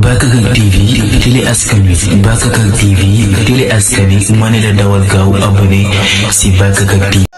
Bakakak TV télé askan wi Bakakak TV télé askan wi ma ne la dawal gaaw abonné si Bakakak TV.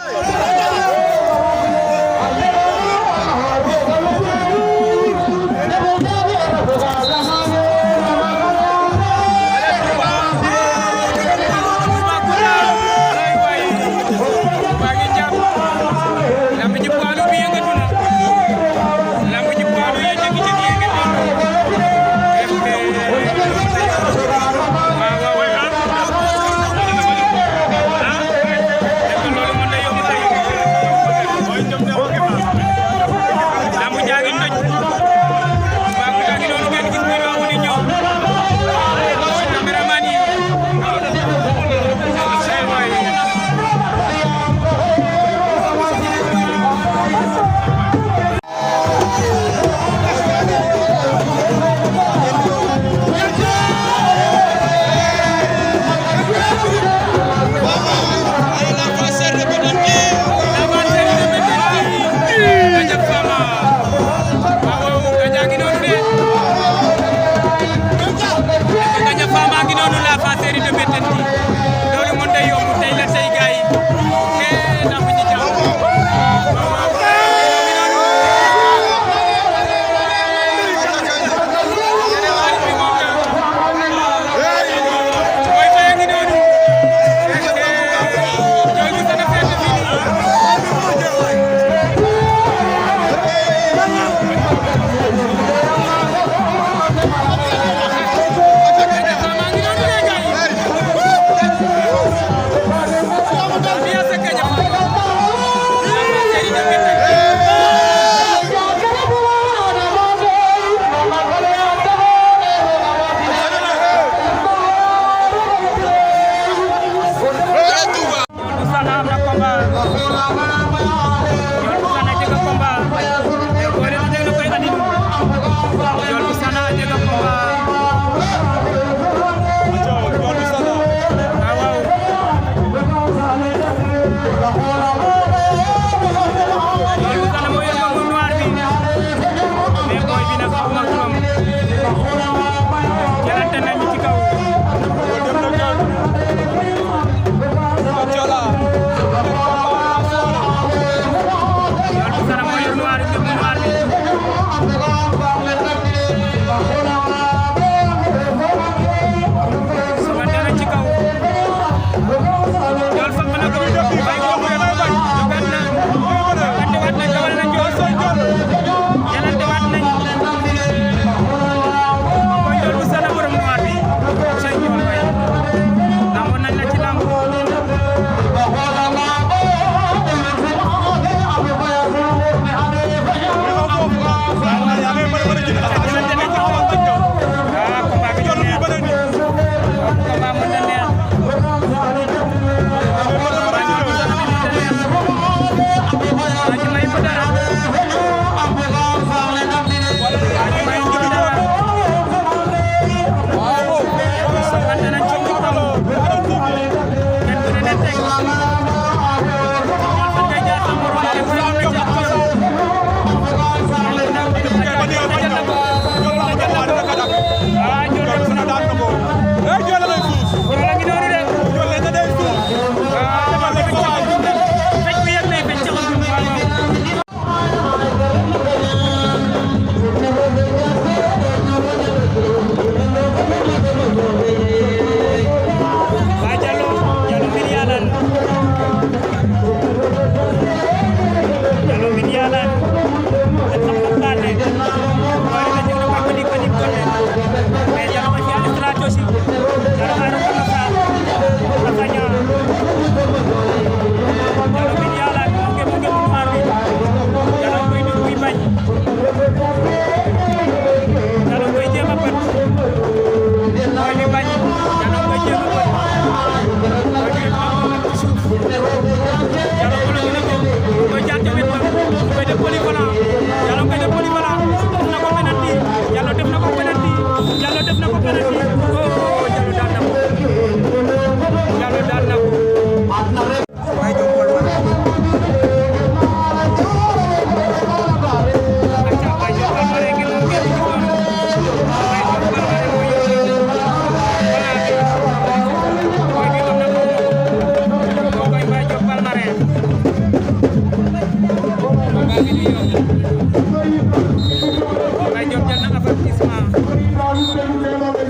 avertissement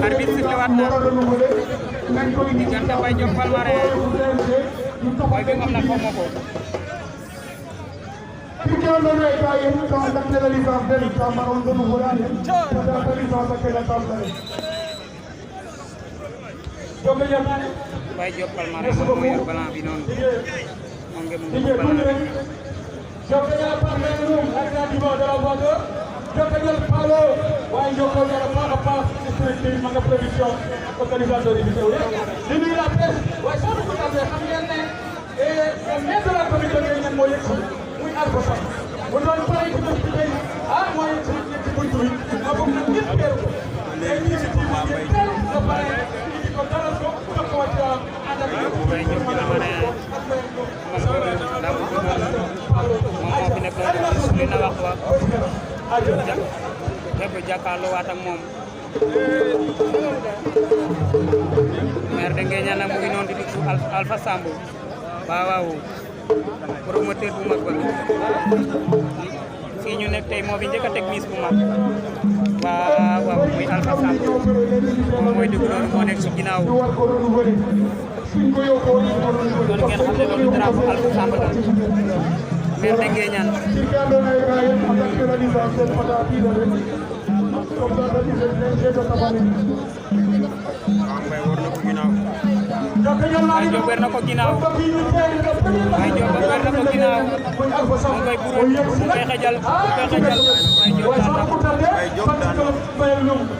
arbitre sifflé waat na diggante Mbaye Diop Palmarin boy bi am na ko moko Mbaye Diop Palmarin moom moo yor ballon bi noonu moom ngeen mu ballon Jokalante Palo waaye Njoko Yara Paa Paa structure ma nga production organisateur yi teew di nuyu la presse waaye soo ko tàmbee xam ngeen ne maître de la commission ngeen moo yëg si muy Alpha Sall bu doon pare ci bés bi tey moo yëg si ci buntu bi ma bëgg nag ñëpp teew ko léegi ñu si ci teel ba pare indi ko dalal ko jox ko wàcc ànd ak moom moo fi nekk li na wax képp jàkkaarloo waat ak moom maire de Nguéniène nag mu ngi noonu di dugg Alpha Samb waaw promoteur bu mag ba fii ñu nekk tey moo fi njëkk a teg mise bu mag waaw muy Alpha Samb moom mooy dugg noonu moo nekk ci ginnaaw kon ngeen xam ne loolu drapeau Alpha Samb la maire de Nguéniène Mbaye Diop weer na ko ginnaaw Mbaye Diop weer na ko ginnaaw mu koy buru mu koy xejal Mbaye Diop daan na ko